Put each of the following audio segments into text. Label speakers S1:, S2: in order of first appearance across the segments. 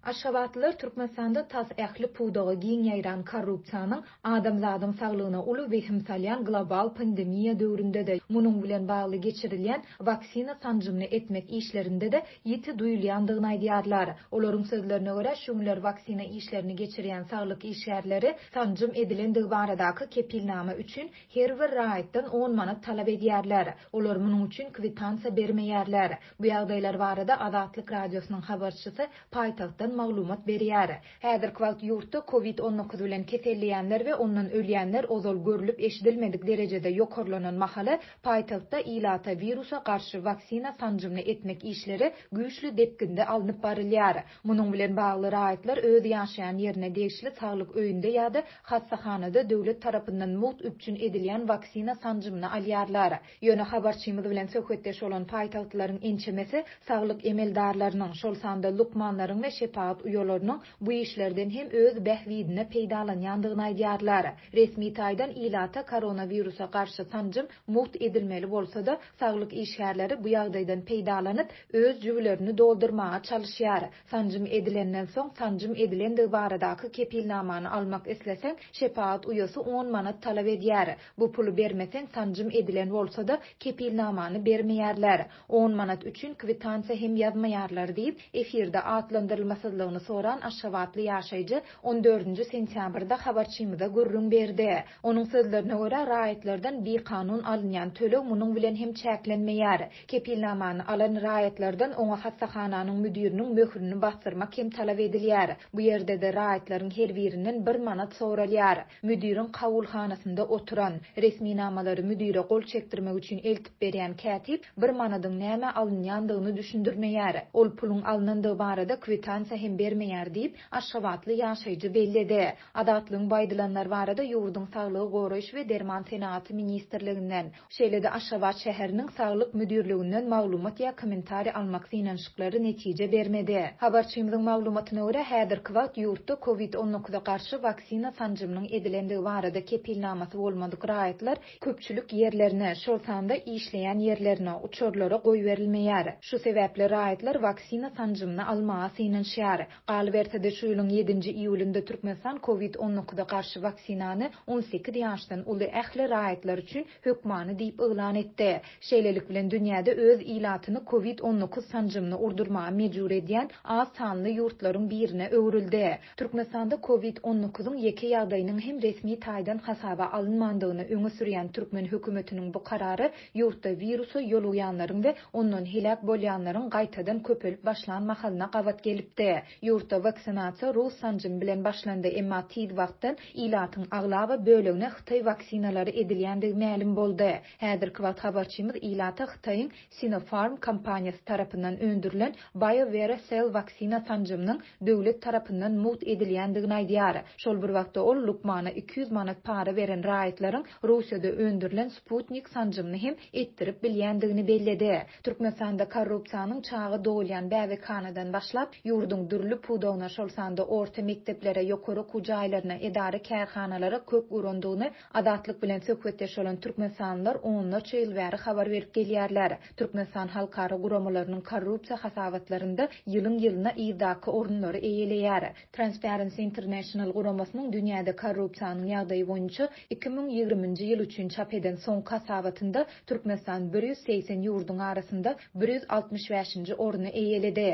S1: Aşgabatlylar Türkmenistanda tas ähli pudaga giň ýaýran korrupsiýanyň adamzadyň saglygyna uly wehim salýan global pandemiýa döwründe-de, munuň bilen bagly geçirilýän waksina sanjymyny etmek işlerinde-de ýiti duýulýandygyny aýdýarlar. Olaryň sözlerine görä, şu günler waksina işlerini geçirýän saglyk işgärleri sanjym edilendigi baradaky kepilnama üçin her bir raýatdan on manat talap edýärler. Olar munuň üçin kwitansiýa bermeýärler. Bu ýagdaýlar barada Azatlyk Radiosynyň habarçysy paýtagtdan maglumat berýär. Häzirki wagt ýurtda Covid 19 bilen keselleýänler we ondan ölýänler ozal görlüp-eşidilmedik derejede ýokarlanan mahaly, paýtagtda ilata wirusa garşy waksina sanjymyny etmek işleri güýçli depginde alnyp barylýar. Munuň bilen bagly raýatlar öz ýaşaýan ýerine degişli saglyk öýünde ýa-da hassahanada döwlet tarapyndan mugt üpjün edilýän waksina sanjymyny alýarlar. Ýöne habarçymyz bilen söhbetdeş bolan paýtagtlylaryň ençemesi saglyk emeldarlarynyň, şol sanda lukmanlaryň we şepagat uýalarynyň bu işlerden hem öz bähbidine peýdalanýandygyny aýdýarlar. Resmi taýdan ilata koronawirusa garşy sanjym mugt edilmeli bolsa-da, saglyk işgärleri bu ýagdaýdan peýdalanyp, öz jübülerini doldurmaga çalyşýar. Sanjym edilenden soň, sanjym edilendigi baradaky kepilnamany almak isleseň, şepagat uýasy on manat talap edýär. Bu puly bermeseň, sanjym edilen bolsa-da, kepilnamany bermeýärler. On manat üçin kwitansiýa hem ýazmaýarlar diýip, efirde atlandyrylmasyzlygyny soran aşgabatly ýaşaýjy on dördünji sentýabrda habarçymyza gürrüň berdi. Onuň sözlerine görä, raýatlardan bikanun alynýan töleg munuň bilen hem çäklenmeýär. Kepilnamany alan raýatlardan oňa hassahananyň müdiriniň möhrüni basdyrmak hem talap edilýär. Bu ýerde-de raýatlaryň her birinden bir manat soralýar. Müdiriň kabulhanasynda oturan, resminamalary müdire gol çekdirmek üçin eltip berýän kätip bir manadyň nämä alynýandygyny düşündirmeýär. Ol puluň alnandygy barada kwitansiýa hem bermeýär diýip, aşgabatly ýaşaýjy belledi. Azatlygyň bu aýdylanlar barada ýurduň Saglygy goraýyş we derman senagaty ministrliginden, Şeýle-de Aşgabat şäheriniň Saglyk müdirliginden maglumat ýa kommentariý almak synanyşyklary netije bermedi. Habarçymyzyň maglumatyna görä, häzirki wagt ýurtda Covid 19 garşy waksina sanjymynyň edilendigi barada kepilnamasy bolmadyk raýatlar köpçülik ýerlerine, şol sanda işleýän ýerlerine, uçarlara goýberilmeýär. Şu sebäpli raýatlar waksina sanjymyny almaga synanyşýar. Galyberse-de, şu ýylyň ýedinji iýulynda Türkmenistan Covid 19 garşy waksinany 18 ýaşdan uly ähli raýatlar üçin hökmany diýip yglan etdi. Şeýlelik bilen, dünýäde öz ilatyny Covid 19 sanjymyny urdurmaga mejbur edýän az sanly ýurtlaryň birine öwrüldi. Türkmenistanda Covid 19-yň ýeke ýagdaýynyň hem resmi taýdan hasaba alynmandygyny öňe sürýän türkmen hökümetiniň bu karary ýurtda wirusa ýolugýanlaryň we ondan heläk bolýanlaryň gaýtadan köpelip başlan mahalyna gabat gelipdi. Ýurtda waksinasiýa rus sanjymy bilen başlandy, emma tiz wagtdan ilatyň aglaba bölegine hytaý waksinalary edilýändigi mälim boldy. Häzirki wagt habarçymyz ilata Hytaýyň Sinopharm kompaniýasy tarapyndan öndürilen BioVera Cell waksina sanjymynyň döwlet tarapyndan mugt edilýändigini aýdýar. Şol bir wagtda ol lukmana 200 manat para beren raýatlaryň Russiýada öndürilen Sputnik sanjymyny hem etdirip bilýändigini belledi. Türkmenistanda korrupsiýanyň çaga dogulýan bäbekhanadan başlap, ýurduň dürli pudagyna, şol sanda orta mekdeplere, ýokary okuw jaýlaryna, edara-kärhanalara kök urandygyny Azatlyk bilen söhbetdeş bolan türkmenistanlylar onlarça ýyl bäri habar berip gelýärler. Türkmenistan halkara guramalarynyň korrupsiýa hasabatlarynda ýylyň-ýylyna yzdaky orunlary eýeleýär. Transparency International guramasynyň dünýäde korrupsiýanyň ýagdaýy boýunça 2020-nji ýyl üçin çap eden soňky hasabatynda Türkmenistan 180 ýurduň arasynda 165-nji orny eýeledi.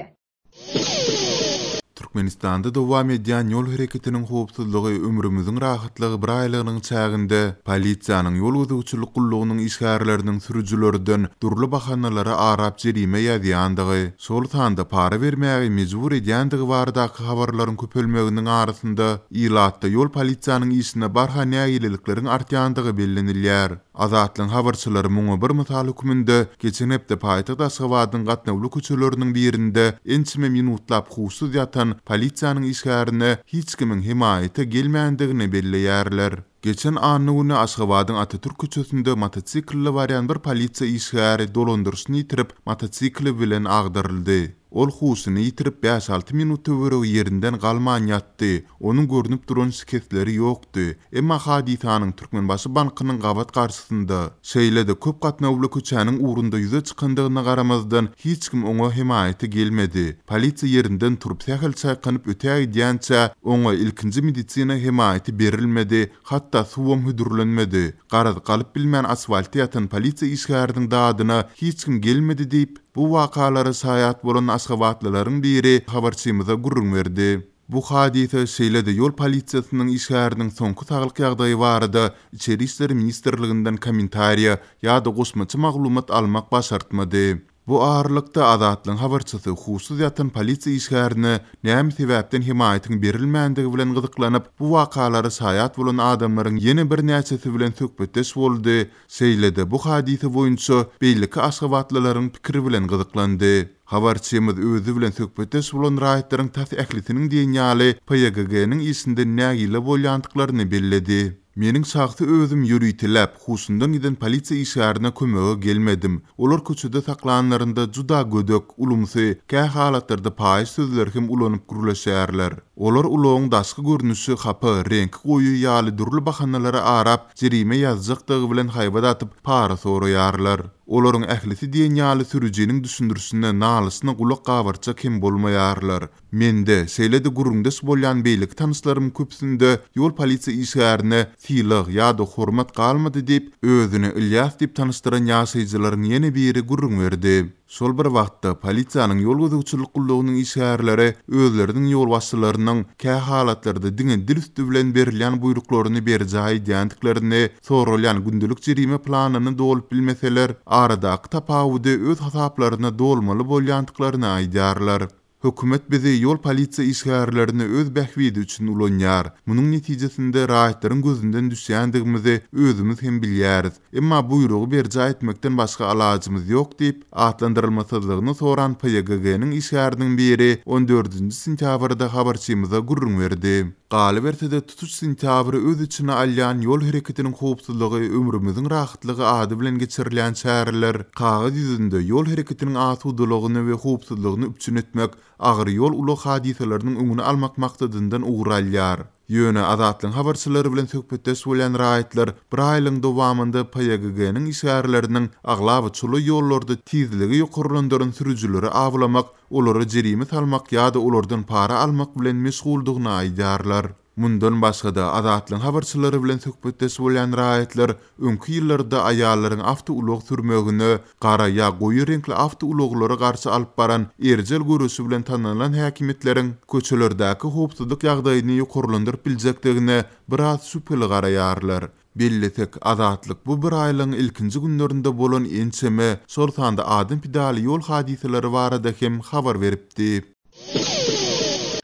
S2: Türkmenistanda dowam edýän ýol hereketiniň howpsuzlygy ömrümiziň rahatlygy bir aýlygynyň çäginde polisiýanyň ýol gözegçilik gullugynyň işgärleriniň sürüjilerden dürli bahanalara arap jerime ýazýandygy, şol sanda para bermäge mejbur edýändigi baradaky habarlaryň köpelmeginiň arasynda ilatda ýol polisiýanyň işine barha nägilelikleriň artýandygy bellenilýär. Azatlygyň habarçylary muňa bir mysal hökmünde geçen hepde paýtagt Aşgabadyň gatnawly köçeleriniň birinde ençeme minutlap huşsuz ýatan polisiýanyň işgärine hiç kimiň hemaýata gelmändigini belleýärler. Geçen anna güni Aşgabadyň Atatürk köçesinde motosiklde barýan bir polisiýa işgäri dolandyryşyny ýitirip, motosikli bilen agdaryldy. Ol huşuny ýitirip, bäş-alty minut töweregi ýerinden galman ýatdy. Onuň görnüp duran şikesleri ýokdy. Emma hadysanyň Türkmenbaşy bankynyň gabat garşysynda, şeýle-de köp gatnawly köçäniň ugrunda ýüze çykandygyna garamazdan, hiç kim oňa hemaýata gelmedi. Polisiýa ýerinden turup sähel çaýkanyp ötägidýänçä, oňa ilkinji medisina hemaýaty berilmedi, hatda suwam hödürlenmedi. Garaz, galyp bilmän asfaltda ýatan polisiýa işgäriniň dadyna hiç kim gelmedi diýip, bu wakalara şaýat bolan aşgabatlylaryň biri habarçymyza gürrüň berdi. Bu hadysa, şeýle-de ýol polisiýasynyň işgäriniň soňky saglyk ýagdaýy barada Içeri işler ministrliginden kommentariýa ýa-da goşmaça maglumat almak başartmady. Bu aralykda, Azatlygyň habarçysy huşsuz ýatan polisiýa işgärine näme sebäpden hemaýatyň berilmändigi bilen gyzyklanyp, bu wakalara şaýat bolan adamlaryň ýene birnäçesi bilen söhbetdeş boldy, şeýle-de bu hadysa boýunça beýleki aşgabatlylaryň pikiri bilen gyzyklandy. Habarçymyz özi bilen söhbetdeş bolan raýatlaryň tas ählisiniň diýen ýaly PYGG-niň işinden nägile bolýandyklaryny belledi. Meniň şahsy özüm ýöriteläp, huşundan giden polisiýa işgärine kömege gelmedim. Olar köçede saklanlarynda juda gödek, ulumsy, kä halatlarda paýyş sözleri hem ulanyp gürleşýärler. Olar ulagyň daşky görnüşi hapa, reňki goýy ýaly dürli bahanalary arap, jerime ýazjakdygy bilen haýbat atyp, para soraýarlar. Olaryň ählisi diýen ýaly sürüjiniň düşündirişine, nalyşyna gulak gabartjak hem bolmaýarlar. Mende, şeýle-de gürrüňdeş bolýan beýleki tanyşlarymyň köpüsinde ýol polisiýa işgärine sylag ýa-da hormat galmady diýip, özüni Ylýas diýip tanyşdyran ýaşaýjylaryň ýene biri gürrüň berdi. Şol bir wagtda, polisiýanyň ýol gözegçilik gullugynyň işgärleri özleriniň ýolbaşçylarynyň kähalatlarda diňe dil üsti bilen berilýän buýruklaryny berjaý edýändiklerini, soralýan gündelik jerime planyny dolup bilmeseler, aradaky tapawudy öz hasaplaryna dolmaly bolýandyklaryny aýdýarlar. Hökümet bizi, ýol polisiýa işgärlerini öz bähbidi üçin ulanýar. Munuň netijesinde raýatlaryň gözünden düşýändigimizi özümiz hem bilýäris. Emma buýrugy berjaý etmekden başga alajymyz ýok diýip, atlandyrylmasyzlygyny soran PYGG-niň işgäriniň biri on dördünji sentýabrda habarçymyza gürrüň berdi. Galyberse-de, tutuş sentýabry öz içine alýan Ýol hereketiniň howpsuzlygy ömrümiziň rahatlygy ady bilen geçirilýän çäreler kagyz ýüzünde ýol hereketiniň asudalygyny we howpsuzlygyny üpjün etmek, agyr ýol-ulag hadysalarynyň öňüni almak maksadyndan ugur alýar. Ýöne Azatlygyň habarçylary bilen söhbetdeş bolýan raýatlar bir aýlygyň dowamynda PYGG-niň işgärleriniň aglaba çola ýollarda tizligi ýokarlandyran sürüjileri awlamak olara jerime salmak ýa-da olardan para almak bilen meşguldygyny aýdýarlar. Mundan başga-da, Azatlygyň habarçylary bilen söhbetdeş bolýan raýatlar öňki ýyllarda aýallaryň awtoulag sürmegine, gara ýa goýy reňkli awtoulaglara garşy alyp baran erjel göreşi bilen tanalan häkimiýetleriň köçelerdäki howpsuzlyk ýagdaýyny ýokarlandyryp biljekdigine biraz şübheli garaýarlar. Bellesek, Azatlyk bu biraýlygyň ilkinji günlerinde bolan ençeme, şol sanda adam pidaly ýol hadysalary barada hem habar beripdi.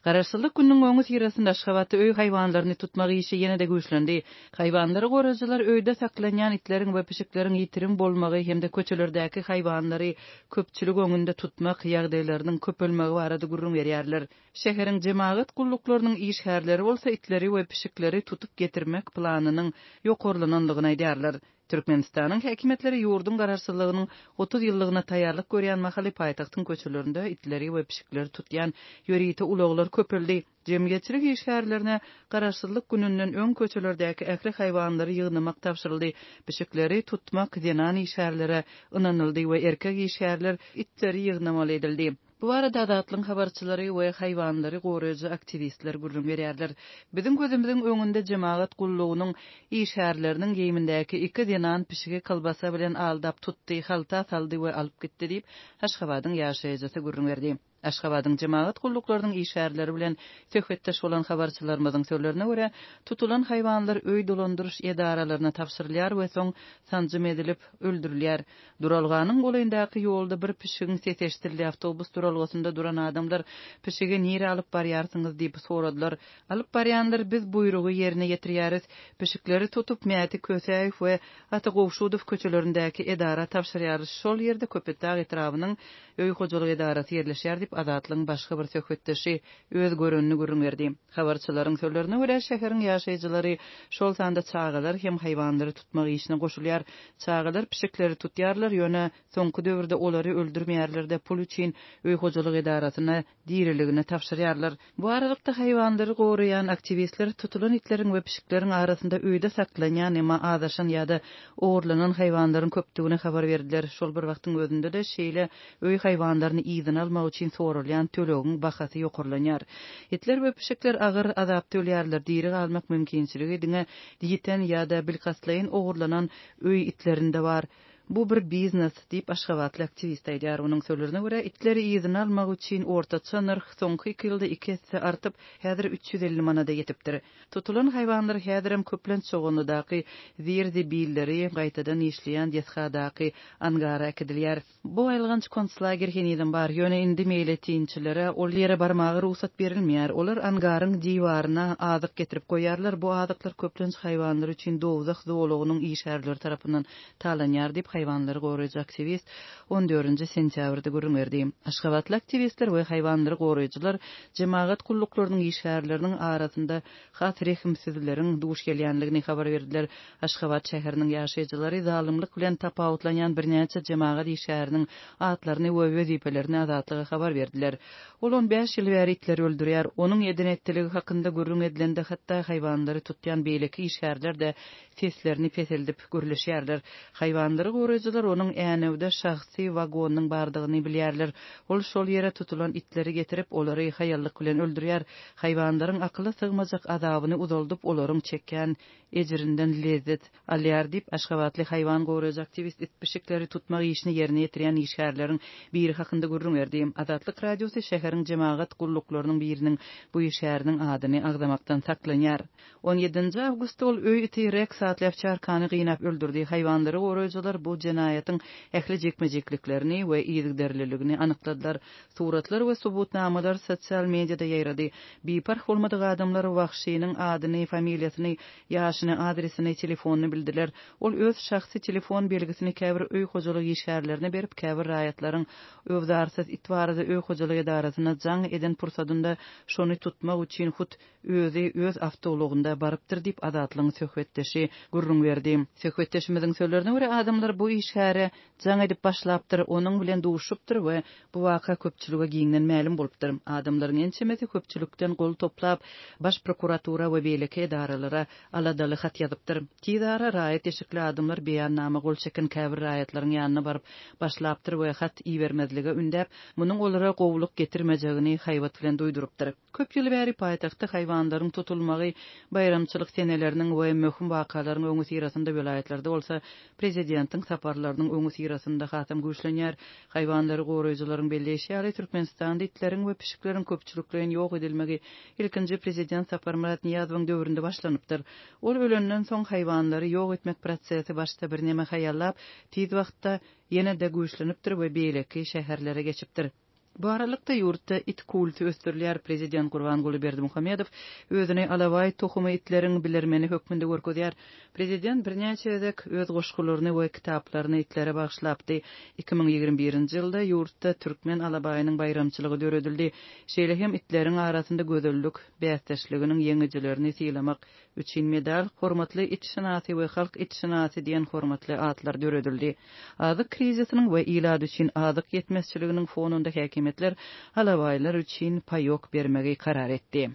S3: Garaşsyzlyk gününiň öňüsyrasynda Aşgabatda öý haýwanlaryny tutmak işi ýene-de güýçlendi. Haýwanlary goraýjylar öýde saklanýan itleriň we pişikleriň ýitirim bolmagy hem-de köçelerdäki haýwanlary köpçülik öňünde tutmak ýagdaýlarynyň köpelmegi barada gürrüň berýärler. Şäheriň jemagat gulluklarynyň işgärleri bolsa itleri we pişikleri tutup getirmek planynyň ýokarlanandygyny aýdýarlar. Türkmenistanyň häkimiýetleri ýurduň garaşsyzlygynyň 30 ýyllygyna taýýarlyk görýän mahaly paýtagtyň köçelerinde itleri we pişikleri tutýan ýörite ulaglar köpeldi. Jemgyýetçilik işgärlerine Garaşsyzlyk gününden öň köçelerdäki ähli haýwanlary ýygnamak tabşyryldy. Pişikleri tutmak zenan işgärlere ynanyldy we erkek işgärler itleri ýygnamaly edildi. Bu barada Azatlygyň habarçylary we haýwanlary goraýjy aktiwistler gürrüň berýärler. Biziň gözümiziň öňünde jemagat gullugynyň işgärleriniň geýimindäki iki zenan pişigi kolbasa bilen aldap tutdy, halta saldy we alyp gitdi diýip, Aşgabadyň ýaşaýjysy gürrüň berdi. Aşgabadyň jemagat gulluklarynyň işgärleri bilen söhbetdeş bolan habarçylarymyzyň sözlerine görä, tutulan haýwanlar öý dolandyryş edaralaryna tabşyrylýar we soň sanjym edilip, öldürilýär. Duralganyň golaýyndaky ýolda bir pişigiň sesi eşidildi. Awtobus duralgasynda duran adamlar pişigi nirä alyp barýarsyňyz diýip soradylar. Alyp barýanlar biz buýrugy ýerine ýetirýäris. Pişikleri tutup Mäti Kösäýew we Ata Gowşudow köçelerindäki edara tabşyrýarys. Şol ýerde Köpetdag etrabynyň öý hojalyk edarasy ýerleşýär diýip. diýip, Azatlygyň başga bir söhbetdeşi öz görenini gürrüň berdi. Habarçylaryň sözlerine görä, şäheriň ýaşaýjylary, şol sanda çagalar hem haýwanlary tutmak işine goşulýar. Çagalar pişikleri tutýarlar, ýöne soňky döwürde olary öldürmeýärler-de, pul üçin öý hojalyk edarasyna diriligine tabşyrýarlar. Bu aralykda, haýwanlary goraýan aktiwistler tutulan itleriň we pişikleriň arasynda öýde saklanýan, emma azaşan ýa-da ogurlanan haýwanlaryň köpdügini habar berdiler. Şol bir wagtyň özünde-de, şeýle öý haýwanlaryny yzyna almak üçin soralýan tölegiň bahasy ýokarlanýar. Itler we pişikler agyr azapda ölýärler, diri galmak mümkinçiligi diňe ýiten ýa-da bilkastlaýyn ogurlanan öý itlerinde bar. Bu bir biznes, diýip, aşgabatly aktiwist aýdýar. Onuň sözlerine görä, itleri yzyna almak üçin ortaça nyrh soňky iki ýylda iki esse artyp, häzir 350 manada ýetipdir. Tutulan haýwanlar häzirem köplenç Çoganlydaky zir-zibilleri gaýtadan işleýän desgadaky angara äkidilýär. Bu aýylganç konslager henizem bar, ýöne indi meýletinçilere ol ýere barmaga rugsat berilmeýär. Olar angaryň diwaryna azyk getirip goýýarlar, bu azyklar köplenç haýwanlar üçin dowzah zolagynyň işgärleri tarapyndan talanýar diýip, haýwanlary goraýjy aktiwist on dördünji sentýabrda gürrüň berdi. Aşgabatly aktiwistler we haýwanlary goraýjylar jemagat gulluklarynyň işgärleriniň arasynda has rehimsizleriň duş gelýändigini habar berdiler. Aşgabat şäheriniň ýaşaýjylary zalymlyk bilen tapawutlanýan birnäçe jemagat işgäriniň atlaryny we wezipelerini Azatlyga habar berdiler. Ol on bäş ýyl bäri itleri öldürýär. Onuň eden-etdiligi hakynda gürrüň edilende hatda haýwanlary tutýan beýleki işgärler-de seslerini peseldip gürleşýärler. Haýwanlary goraýjylar onuň Änewde şahsy wagonynyň bardygyny bilýärler. Ol şol ýere tutulan itleri getirip, olary haýallyk bilen öldürýär. Haýwanlaryň akyla sygmajak azabyny uzaldyp, olaryň çekýän ejirinden lezzet alýar diýip, aşgabatly haýwan goraýjy aktiwist it-pişikleri tutmak işini ýerine ýetirýän işgärleriň biri hakynda gürrüň berdi. Azatlyk Radiosy şäheriň jemagat gulluklarynyň biriniň bu işgäriniň adyny agzamakdan saklanýar. On ýedinji awgustda ol öý iti Reks atly owçarkany gynap öldürdi. Haýwanlary goraýjylar bu jenaýatyň ähli jikme-jikliklerini we yzygiderliligini anykladylar. Suratlar we subutnamalar sosial mediada ýaýrady. Biparh bolmadyk adamlar wagşynyň adyny, familiýasyny, ýaşyny, adresini, telefonyny bildiler. Ol öz şahsy telefon belgisini käbir öý hojalyk işgärlerine berip, käbir raýatlaryň öwzarsyz it barada öý hojalyk edarasyna jaň eden pursadynda şony tutmak üçin hut özi öz awtoulagynda barypdyr diýip, Azatlygyň söhbetdeşi gürrüň berdi. Söhbetdeşimiziň sözlerine görä, adamlar bu işgäre jaň edip başlapdyr, onuň bilen duşupdyr we bu waka köpçülige giňden mälim bolupdyr. Adamlaryň ençemesi köpçülikden gol toplap, Baş prokuratura we beýleki edaralara aladaly hat ýazypdyr. Tiz ara raýat eşikli adamlar beýannama gol çeken käbir raýatlaryň ýanyna baryp başlapdyr we hat ibermezlige ündäp, munuň olara gowulyk getirmejegini haýbat bilen duýdurypdyr. Köp ýyl bäri paýtagtda haýwanlaryň tutulmagy baýramçylyk seneleriniň we möhüm wakalaryň öňüsyrasynda, welaýatlarda bolsa prezidentiň saparlarynyň öňüsyrasynda hasam güýçlenýär. Haýwanlary goraýjylaryň belleýşi ýaly, Türkmenistanda itleriň we pişikleriň köpçülikleýin ýok edilmegi ilkinji prezident Saparmyrat Nyýazowyň döwründe başlanypdyr. Ol ölenden soň haýwanlary ýok etmek prosesi başda birneme haýallap, tiz wagtda ýene-de güýçlenipdir we beýleki şäherlere geçipdir. Bu aralykda, ýurtda it kulty ösdürilýär. Prezident Gurbanguly Berdimuhamedow özüni alabaý tohumy itleriň bilermeni hökmünde görkezýär. Prezident birnäçe gezek öz goşgularyny we kitaplaryny itlere bagyşlapdy. 2021-nji ýylda ýurtda türkmen alabaýynyň baýramçylygy döredildi. Şeýle hem itleriň arasynda gözellik bäsdeşliginiň ýeňijilerini sylamak üçin medal, Hormatly itşynasy we Halk itşynasy diýen hormatly atlar döredildi. Azyk krizisiniň we ilat üçin azyk ýetmezçiliginiň fonunda häkimiýetler alabaýlar üçin paýok bermegi karar etdi.